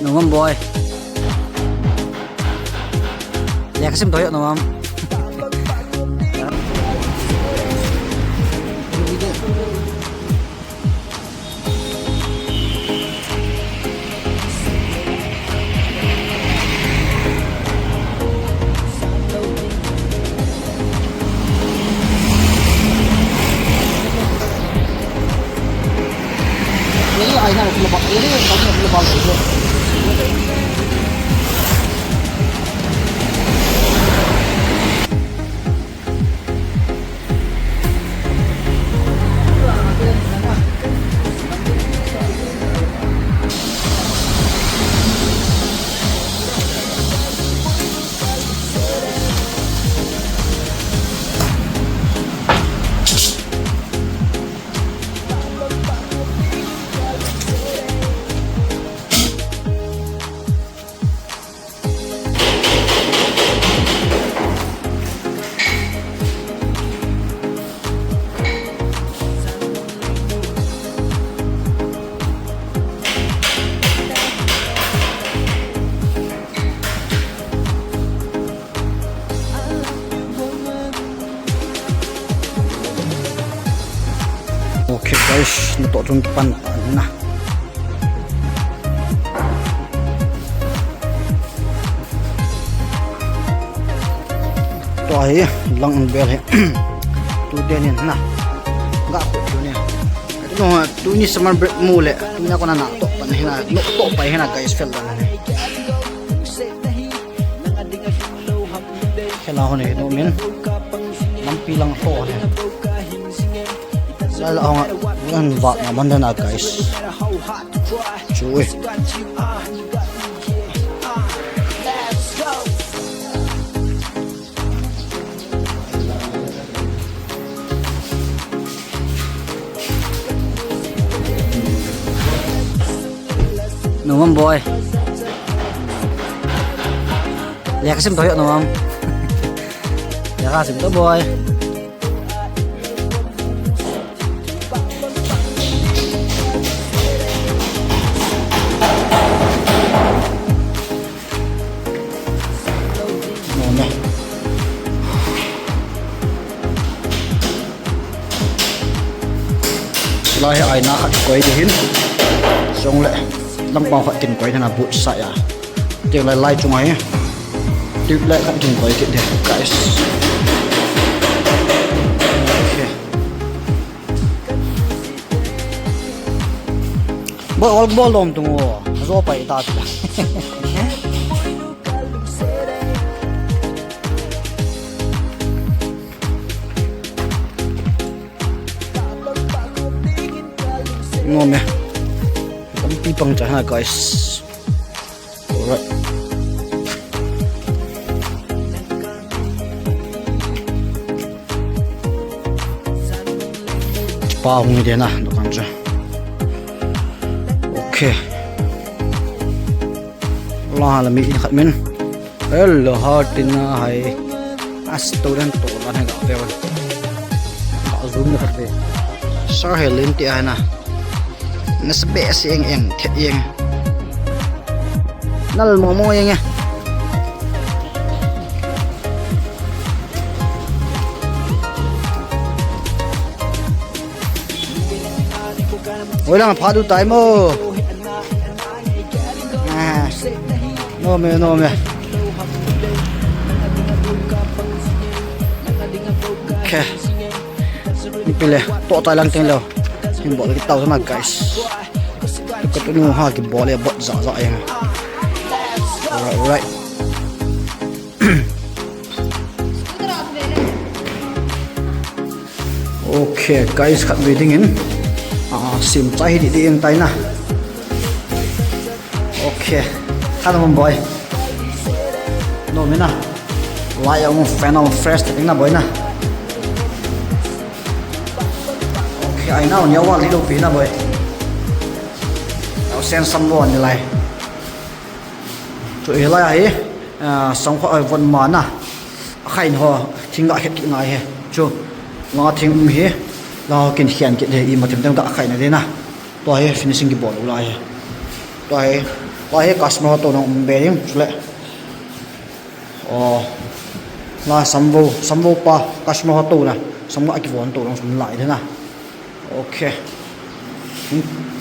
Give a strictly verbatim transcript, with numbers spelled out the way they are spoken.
Nungam boy. Lekha sim to yo nungam. Okay guys, natoh chung kipan na. Tua hi lang un bel hi. Tu te nin na. Ga ku tu ni. Tu no, tuni summer break mu le. Tuni ko na natoh pan hi na. Natoh pa hi na guys, fel dan ni. Khela ho ni no min. Lampi lang to ni. Sala hong an va na man na guys. Chu e. Nungam boy. Lekha sim to yo nungam. Lekha sim to boy. Nome. Lai hi aina khat koi de hin. Song le. Lang pang khat kin koi na boot sa ya. Te lai lai chung ai. Tip lai khat kin koi kit de, guys. Okay. Bo ol bo lom tung o. Zo pai ta ta. Nome. Lampi pang cha ha, guys. Alright. Pa hung de na, dukan cha. Okay. La la mi in khat min. Hello, heart in a hai. A student to la na ga ve. Ga zoom na khat ve. Sir Helen ti a na. Na sa be si eng eng, the eng. Nal mo mo eng e. Oi lang pha du tai mo. Ah. Nome, nome. Okay. Pile, to tai lang ting leo. Hin bol ki tau na, guys. Ka tu nu ha ki bol e bot za za e. Alright, alright. Okay, guys, khat ve ding in. Ah, sim chai hi di di eng tai na. Okay. Tha na boy. Nome na. Lai a um fan a um fresh ta ding na boy na. Okay, ai na on ya wa li lo pi na boy. Au sen sam mo ni lai. Chu hi lai a hi. Ah, sang kho ai von ma na. Khai no thing ga khet ki ngai he. Chu. Nga thing um hi. La kin khian ki le i ma them them ga khai na de na. Tua hi finishing kibol u lai hi. Tua hi Lai hi customer ho touna um be ding chule. O, la samvo, samvo pa customer ho touna, sam akivon touna um lai ding na. Okay. Hmm.